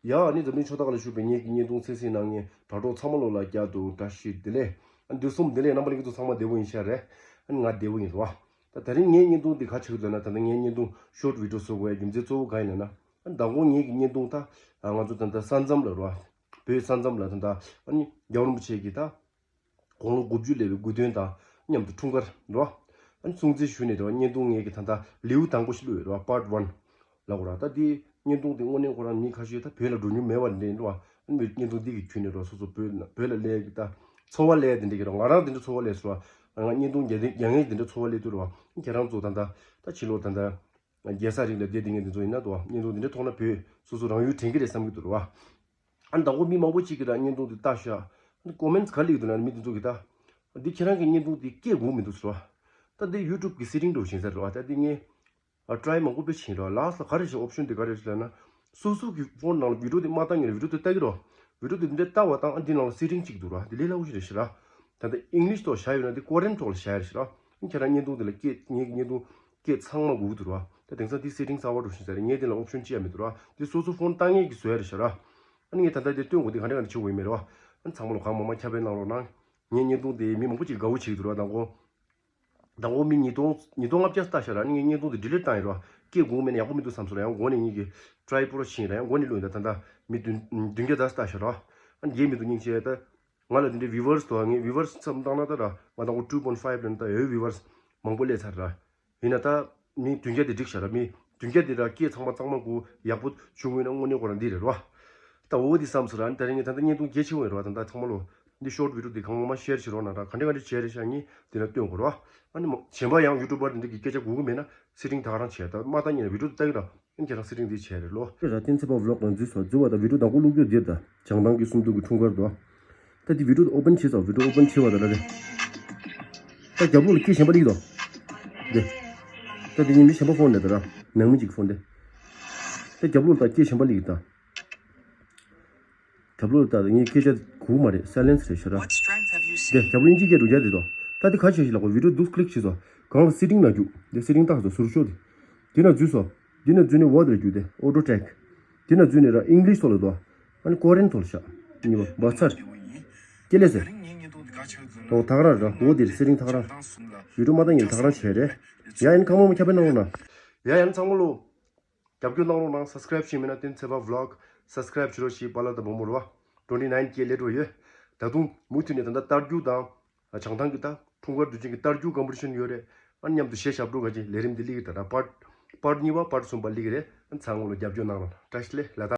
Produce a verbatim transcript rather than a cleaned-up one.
ཡ་ཨ་ནི་འཛམ་གླིང་ཕྱོགས་མཐའ་ཁག་ལ་བཞུགས་པའི་ངེད་ཀྱི་བརྙན་ཐུང་གསན་གཟིགས་གནང་མཁན་དྲ་གྲོགས་ཚང་མ་ལོ་ལ་བསྐྱར་དུ་བཀྲ་ཤིས་བདེ་ལེགས། ཨ་ནི་དུས་གསུམ་བདེ་ལེགས། རྣམ་པ་ལྷན་རྒྱས་ཚོ་ཚང་མ་བདེ་པོ་ཡིན་ཤག་རེད། ཨ་ནི་ང་བདེ་པོ་ཡིན་རེད་བ། ད་ད་རིང་ངའི་བརྙན་ཐུང་འདི་ག་ཆགས་ཀྱི་འདུག་ན། ད་ལྟ་ངའི་བརྙན་ཐུང་ཤོར་ཊི་བི་ཌི་ཡོ་བཟོ་དགོས་ཡ་རྒྱུ་མཚན་གཙོ་བོ་གང་ཡིན་ལབ་ན། ཨ་ནི་མདང་དགོང་ངེད་ཀྱི་བརྙན་ཐུང་ད་ང་ཚོ་ད་ལྟ་ས་མཚམས་ལ་རེད་བ། བོད་ས་མཚམས་ལ་ད་ལྟ་ཨ་ནི་རྒྱལ་བ་རིན་པོ་ཆེ་གི་ད་དགུང་ལོ་དགུ་བཅུ་སླེབས་པའི་དགུང་སྟོན་དང་མཉམ་དུ་འཁྲུངས་སྐར་རེད་བ། ཨ་ནི་སྲུང་བརྩི་ཞུས་ནས་རེད་བ། བརྙན་ཐུང་ངེད་ཀྱི་ད་ལྟ་ལེའུ་དང་པོ་ཞིག་བླུགས་ཡོད་རེད་བ། པར་ཊི་ཝན་ལབ་དགོས་རེད། ད་དེ་བརྙན་ཐུང་དེ་དངོས་གནས་ཁོ་རང་མི་ཁ་ཤས་ད་བོད་ལ་འགྲོ་མྱོང་མེད་པ་འདྲ་ཡིན་རེད་བ། ཨ་ནི་བརྙན་ཐུང་འདི་གི་བརྒྱུད་ནས་རེད་བ། སོ་སོ་བོད་ལ་བོད་ལ་སླེབས་ཀྱི་ད་ཚོར་བ་སླེབས་དེ་འདྲ་གི་རེད་བ། ང་རང་དེ་འདྲ་ཚོར་བ་སླེབས་སོང་རེད་བ། ང་བརྙན་ཐུང་རྒྱག་མཁན་རྒྱག་མཁན་དེ་འདྲ་ཚོར་བ་སླེབས་དུས་རེད་བ། ཁྱེད་རང་ཚོ་ད་ལྟ་ད་ཕྱི་ལོགས་ད་ལྟ་རྒྱལ་ས་རིགས་ལ་བསྡད་བསྡད་མཁན་དེ་ཚོ་ཡིན་ན་འདུག་བ། བརྙན་ཐུང་དེ་འདྲ་མཐོང་ན་བོད་སོ་སོ་རང་ཡུལ་དྲན་གྱི་རེད་བསམ་གྱི་འདུག་རེད་བ། ཨ་ནི་ད་གོ་མི་མང་པོ་ཅིག་གིས་ད་བརྙན་ཐུང་དེ་ལྟ་ཤག་ཨ་ནི་ཀོ་མེན་ཊི་ག་སླེབས་འདུག་ན། མི་དེ་ཚོ་གིས་ད་འདི་ཁྱེད་རང་གི་བརྙན་ཐུང་དེ་སྐད་གོ་མི་འདུག་ཟེར་བ། ད་འདི་ཡུ་ཊུབ་གི་སེ་ཊིང་འདྲ་བོ་ཞིག་ཡིན་ས་རེད་བ། ད་འདི་ངས་ཨ་ཊི་རའི་མང་པོ་དཔེ་བྱས་རེད་བ། ལ་སི་ཊི་ལ་ག་རེ་ཞིག་ཨོབ་ཤན་དེ་ག་རེ་ཞིག་ལབ་ན། སོ་སོ་གི་ཕོན་ནང་ལ་བི་ཌིའོ་དེ་མ་བལྟ་སྔོན་ལ་བི་ཌིའོ་དེ་བལྟ་གི་རེད་བ། བི་ཌིའོ་དེ་འདི་འདྲ་བལྟ་བ་དང་ཨ་འདི་ནང་ལ་སེ་ཊིང་གཅིག་འདུག་རེད་བ། དེ་ལས་སླ་པོ་ཞིག་རེད་ཤག་ར། ད་ལྟ་ཨིང་ལིཤ་ཐོག་ལ་བཞག་ཡོད་ན་དེ་ཀོ་རི་ཡན་ཐོག་ལ་བཞག་ཡོད་རེད་ཤག་ར། ཁྱེད་རང་བརྙན་ཐུང་དེ་ལ་སྐད་ངེད་ཀྱི་བརྙན་ཐུང་སྐད་ཚང་མ་དགོས་ཀྱི་འདུག་ར། ད་དེང་སང་དེ་སེ་ཊིང་གསར་པ་འདྲ་བོ་ཞིག་ཡིན་ས་རེད། ངས་དེ་ལ་ཨོབ་ཤན་ཅི་ཡང་མི་འདུག་ར། དེ་སོ་སོ་ཕོན་བཏང་མཁན་གྱིས་བཟོ་ཡ་རེད་ཤག་ར། ཨ་ནི་ངས་ད་ལྟ་དེ་སྟོན་དགོས་དེ་ག་འདྲ་ག་འདྲ་བྱེད་དགོས་ཡིན་མེད་རེད་བ། ཨ་ནི་ཚང་མ་ལོ་གང་མང་མང་ཁྱབ་སྤེལ་གནང་རོགས་གནང་། ངའི་བརྙན་ཐུང་དེ་མི་མང་པོ་ཅིག་དགའ་བོ་བྱེད་ཀྱི་འདུག་ར། དང་པོ་དང་པོ་མི་ཉིས་སྟོང་ཉིས་སྟོང་ལྔ་བརྒྱ་ལྟ་ཤག་ར། ཨ་ནི་ངས་བརྙན་ཐུང་དེ་ཌི་ལིཊ་བཏང་ཡོད་ར། སྐད་གོ་མེད་ན་ཡག་པོ་མི་འདུག་བསམ་སོང་ར། ཡང་མགོ་ནས་ངེད་ཀྱི་ཊི་རའི་པོ་ར་ཕྱིན་ར། ཡང་མགོ་ནས་བླུགས་ཡིན། ད་ད་ལྟ་མི་བདུན་བདུན་བརྒྱ་ཙམ་ལྟ་ཤག་ར། ཨ་ནི་རྒྱས་མི་འདུག་སྙིང་རྗེ། ད་ང་ལ་དེ་འདྲའི་བིའུ་ཝར་སི་འདུག་ངའི་བིའུ་ཝར་སི་བསམ་བཏང་ན་ད་ར་ང་དང་པོ་ཊུ་པོའིན་ཊི་ཕའིབ་ལ་ནི་ད་ཡོད་བིའུ་ཝར་སི་མང་པོ་སླེབས་ཚར་ར། ཡིན་ན་ད་མི་བདུན་བརྒྱ་དེ་འགྲིག་ཤག་ར། མི་བདུན་བརྒྱ་དེ་ར་སྐད་ཚང་མ་གཙང་མ་གོ་ཡག་པོ་བྱུང་ཡོད་ན་དངོས་གནས་ཁོ་རང་འདི་རེད་ར། ད་འོ་འདི་བསམ་སོང་ར། ཨ་ནི་ད་རིང་ངས་ད་ལྟ་བརྙན་ཐུང་གལ་ཆེ་བོ་ཡིན་ར། ད་ལྟ་ཚང་མ་ལོ་འདི་ཤོར་ཊི་བི་ཌིའོ་འདི་གང་མང་མང་ཤེར་བྱེད་རོགས་གནང་ར། ག་འདྲ་ག་འདྲ་བྱས་རེད་ཤག་ངས་འདི་ན་སྟོན་དགོས་ར། ཨ་ནི་མ་གཞན་པ་ཡང་ཡུ་ཊུབ་པར་འདི་འདྲ་གི་སྐད་ཆ་གོ་གི་མེད་ན་སེ་ཊིང་ད་ག་རང་བྱས། ད་མ་བལྟ་སྔོན་ལ་བི་ཌིའོ་དེ་ལྟ་གི་ར། ཨ་ནི་ཁྱེད་རང་སེ་ཊིང་འདི་བྱས་རེད་ལོ། ར་བསྟན་འཛིན་ཚེ་དཔལ་བི་ལོག་ནང་འཛུལ་སོང་། འཛུལ་བ་དང་བི་ཌིའོ་དང་པོ་བླུགས་རྒྱུ་འདིར་ད་བྱང་ཐང་གི་སུམ་མདོ་གི་འཁྲུངས་སྐར་དོ། ད་འདི་བི་ཌིའོ་ཨོ་པན་བྱས་སོང་། བི་ཌིའོ་ཨོ་པན་བྱས་པ་ད་ལ་རེད། ད་རྒྱབ་ལོགས་ལ་སྐད་གཞན་པ་སླེབས་ཀྱི་འདུག་འདི། ད་འདི་ངའི་མི་གཞན་པ་ཕོན་རེད་ད་ར། ནང་མི་གཅིག་གི་ཕོན་དེ། ད་རྒྱབ་ལོགས་ལ་ད་སྐད་གཞན་པ་སླེབས་ཀྱི་ད། རྒྱབ་ལོགས་ལ་ད་ངའི་སྐད་ཆ་གོ་མ་རེད། སའི་ལེན་སི་རེད་ཤག་ར། What strength have you seen? འདི་རྒྱབ་ལོགས་དབྱིན་ཇིའི་སྐད་འགྲོ་རྒྱུ་འདི་དོ། ད་འདི་ག་བྱས་ཤིག་ལ་གོ། བི་ཌིའོ་འདུག་ཀི་ལིག་བྱས་སོང་། གང་ལ་སེ་ཊིང་ནང་རྒྱུག་འདི་སེ་ཊིང་བཏགས་སོང་། ཟུར་ཤོག་འདི། འདི་ན་འཛུལ་སོང་། འདི་ན་འཛུལ་ནས་ཝར་ཌི་ལ་རྒྱུག་སྟེ་ཨོ་ཊོ་ཊེག་འདི་ན་འཛུལ་ནས་ར་ཨིང་ལིཤ་ཐོག་ལ་འདུག་ཨ་ནི་ཀོ་རི་ཡན་ཐོག་ལ་བཞག་གཉིས་པ་བ་ཚར། སྐྱེ་ལེ་ཟེར། ཨོ་ཐག་རང་ར། འོ་འདིར་སེ་ཊིང་ཐག་རང་། བི་ཌིའོ་མ་བཏང་ཡིན་ཐག་རང་བྱས་རེད། ཡ་ཡིན། གང་མང་མང་ཁྱབ་སྤེལ་གནང་རོགས་གནང་། ཡ་ཡིན། ཚང་མ་ལོ་རྒྱབ་སྐྱོར་གནང་རོགས་གནང་། སབ་སི་ཀི་རེབ་བྱས་མེད་ན་བསྟན་འཛིན་ཚེ་དཔལ་བི་ལོག་སབ་སི་ཀི་རེབ་བྱེད་རོགས་ཞེས་པཱ་ལགས་དང་བུ་མོ་རེད་བ། ཊུ་ཝེན་ཊི་ནའིན་ཀེ་སླེབས་འགྲོ་ཡོད། ད་དུང་མུ་མཐུད་ནས་ད་ལྟ་ལྟ་རྒྱུ་དང་། བྱང་ཐང་གི་ད་འཁྲུངས་སྐར་དུས་ཆེན་གྱི་ལྟ་རྒྱུ་ཀམ་པི་ཊི་ཤན་ཡོད་རེད། ཨ་མཉམ་དུ་གཞས་ཞབས་བྲོ་ག་ཅིག་ལས་རིམ་འདི་སླེབས་ཀྱི་ད་ད་པར་ཊི་པར་ཊི་གཉིས་པ་པར་ཊི་གསུམ་པ་སླེབས་ཀྱི་རེད། ཨ་ཚང་མ་ལོ་རྒྱབ་སྐྱོར་གནང་རོགས། བཀྲ་ཤིས་བདེ་ལེགས། ལ་དྭགས།